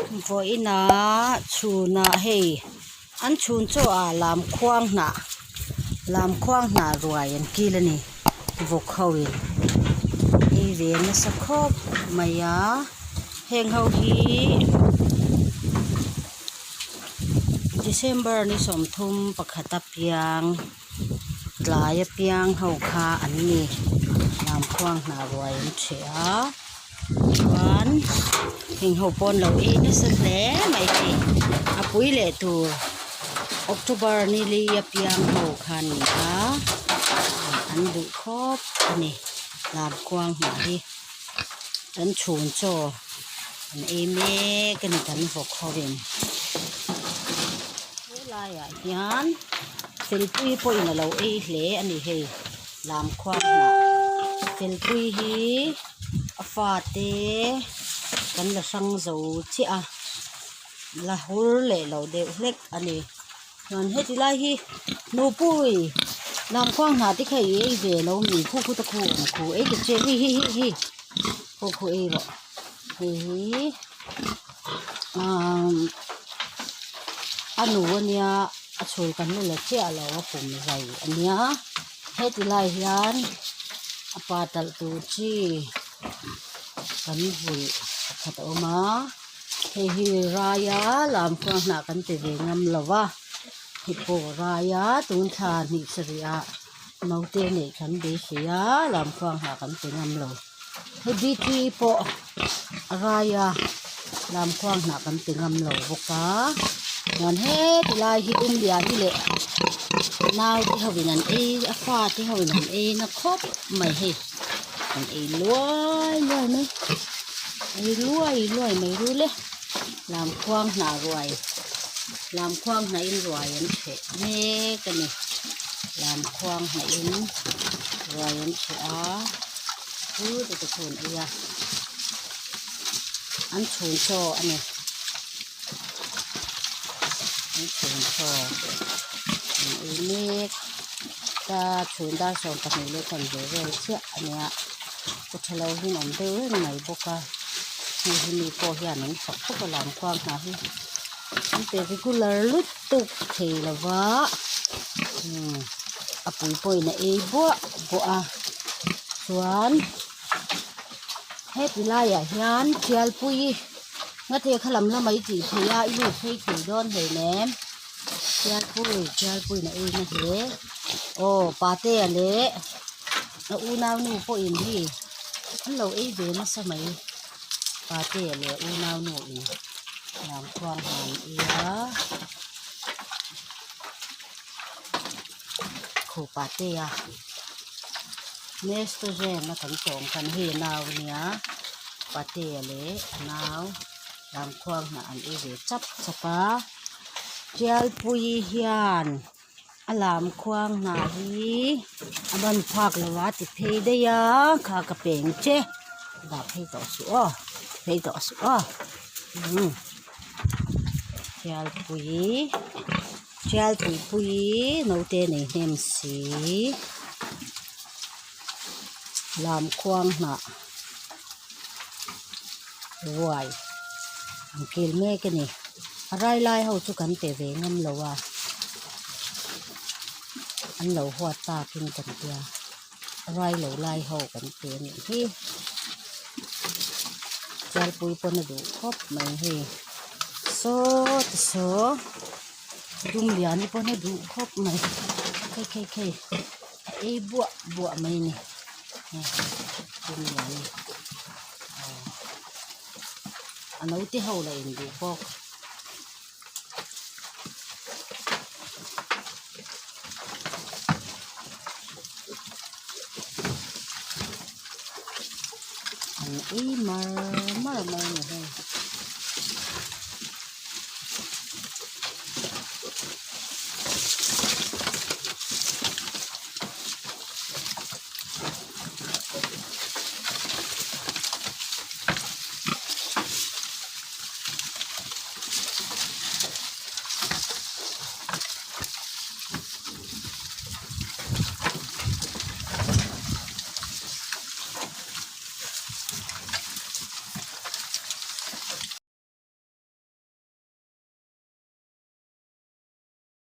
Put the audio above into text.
Vawiinah chhunah hei an chhun chaw ah lam khuang hnah lam khuang hnah ruai an kil a ni vawk ho in ei ve nasa khawp mai a heng ho hi December ni sawmthum pakhat a piang. Tlai apiang ho kha an ni lamkhuang hnah ruai an ṭheh a chuan heng ho pawh an lo ei nasa hle mai hei a pui leh tur October ni li apiang ho kha an ni a an duh khawp a ni lamkhuang hnah hi an chhun chaw an ei mek a ni kan vawk ho in helaiah hian. Felpui pawhin a lo ei hle a ni hei lamkhuang hnah felpui hi a fate kan la hrang zo chiah a la hur leh lo deuh hlek a ni chuan heti lai hi nupui lamkhuang hnah te kha i ei ve lo mi khu khu te khu awm khu ei ta che hi hi hi hi khu khu ei rawh hei hi ahh a nu a nia a chhul kan la la chiah lo a pum zai a nia heti lai hian a pa talh tur chi kan vulh pakhat a awm a hei hi raia lam khuang hnah kan ti ve ngam lo va hei pawh raia tun thla hnih sarih ah naute neih kan beisei a lam khuang hnah kan ti ngam lo. Hei bt pawh a rai a lamkhuang hnah kan ti ngam lo bawk a chuan heti lai hi um lian hi leh naute ho in an ei a fate ho in an ei na khawp mai hei an ei luai luai mai ei luai luai mai rul e lamkhuang hnah ruai lamkhuang hnah in ruai an chheh mek a ni lamkhuang hnah in ruai an chheh a. Chu te te chhun ei a an chhun chaw a ni an chhun chaw an ei mek ta chhun dar 12 leh chanve vel chiah a nia kawthalo hi an awm deuh reng mai bawk a hei hi mi pawh hian an fak khawp a lamkhuang hna hi an pe regular lutuk thei lova a pui pawhin a ei buah buah a. Chuan heti laiah hian Tialpui ngate kha lam lamah i tih theih a i lut phei thei dawn hleinem Tialpui Tialpuiin a ei na hle aw Patea leh a unaunu pawhin hei an lo ei ve nasa mai Patea leh unaunu in lamkhuang han ei a. Khupa te a Nestogen a kan tawng khan hei nau ania patea leh a nau lamkhuang hnah an ei ve chap chap a Tialpui hian a lamkhuang hnah hi a ban phak lo a ti phei daih a kha ka peng che dah phei tawh suh aw phei tawh suh aw umm Tialpui. Tial puipui naute nei hnem si lamkhuang hnah ruai an kil mek a ni a rai lai ho chu kan pe ve ngam lo a an lo huat takin kan tia a rai lo lai ho kan pe a nih hi tial pui pawn a duh khawp mai hei saw ti saw. Dum lian hi pawn a duh khawp mai khei khei khei a ei buah buah mai a ni hei dum lian hi aw a naute ho lah in duh bawk. An ei mar mar mai a ni hei.